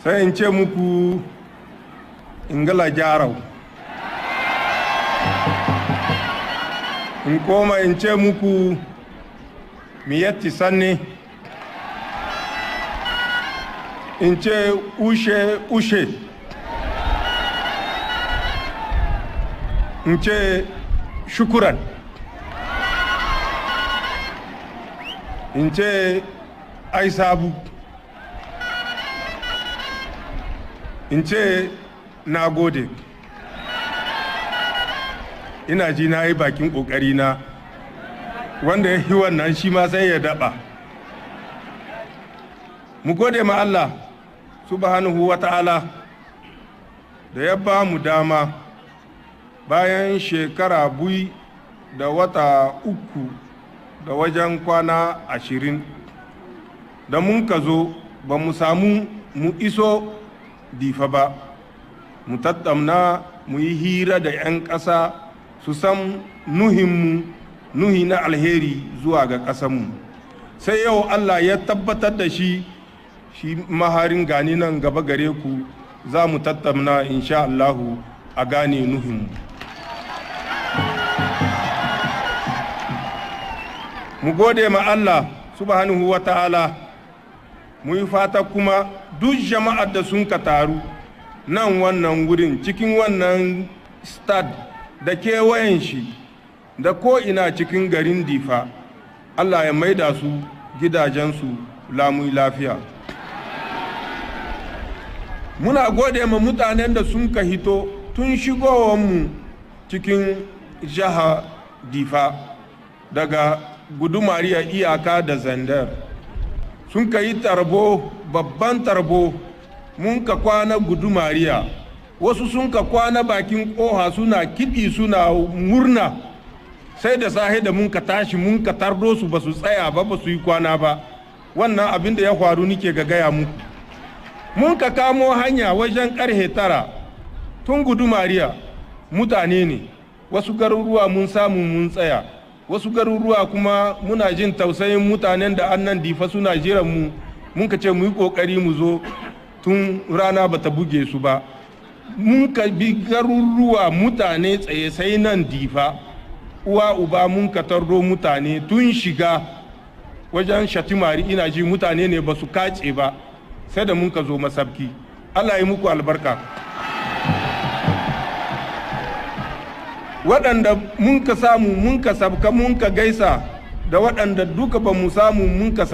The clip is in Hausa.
Sai in ce muku ingala jarau. In koma in ce muku miyatti sanne. In ce ushe ushe. In ce shukuran. In ce ai sabu. In ce na gode. Ina ji na yi bakin ƙoƙari na, wanda ya yi wannan shi ma sai ya daɓa. Mu gode ma Allah subhanahu wa ta'ala da ya ba mu dama bayan shekara 2 da wata 3 da wajen kwana 20 da mun ka zo ba mu samu mu iso Difa ba, mu tattauna mu yi hira da 'yan ƙasa su san nuhinmu, nuhi na alheri zuwa ga ƙasanmu. Sai yau Allah ya tabbatar da shi, shi maharin gani nan gaba gare ku za mu tattauna insha Allahu a gane nuhinmu. Mu gode ma Allah subhanahu wa ta'ala, mu yi fata kuma duk jama'ar da sun ka taru nan wannan wurin cikin wannan stad da kewayen shi da ko'ina cikin garin Difa, Allah ya maida su gidajensu lamun lafiya. Muna gode ma mutanen da sun ka hito tun shigowanmu cikin jiha Difa daga gudumariya iyaka da Zandar. Sun ka yi tarbo, babban tarbo, mun ka kwana gudumariya. Wasu sun ka kwana bakin ƙoha suna kiɗi suna murna. Sai da sahe da mun ka tashi mun ka tardo su ba su tsaya ba, ba su yi kwana ba. Wannan abin da ya faru nike ga gaya muku. Mun ka kamo hanya wajen ƙarhe 9 tun gudumariya mutane ne. Wasu garuruwa mun samu mun tsaya, wasu garuruwa kuma muna jin tausayin mutanen da annan Difa suna jiran mu, mun ka ce mu yi ƙoƙari mu zo tun rana bata buge su ba. Mun ka bi garuruwa mutane tsaye sai nan Difa, uwa uba mun ka tardo mutane tun shiga wajen Shatimari, ina ji mutane ne ba su kace ba sai da mun ka zo masabki. Allah ya muku albarka. Waɗanda mun ka samu mun ka sabka mun ka gaisa da waɗanda duka ba mu samu mun ka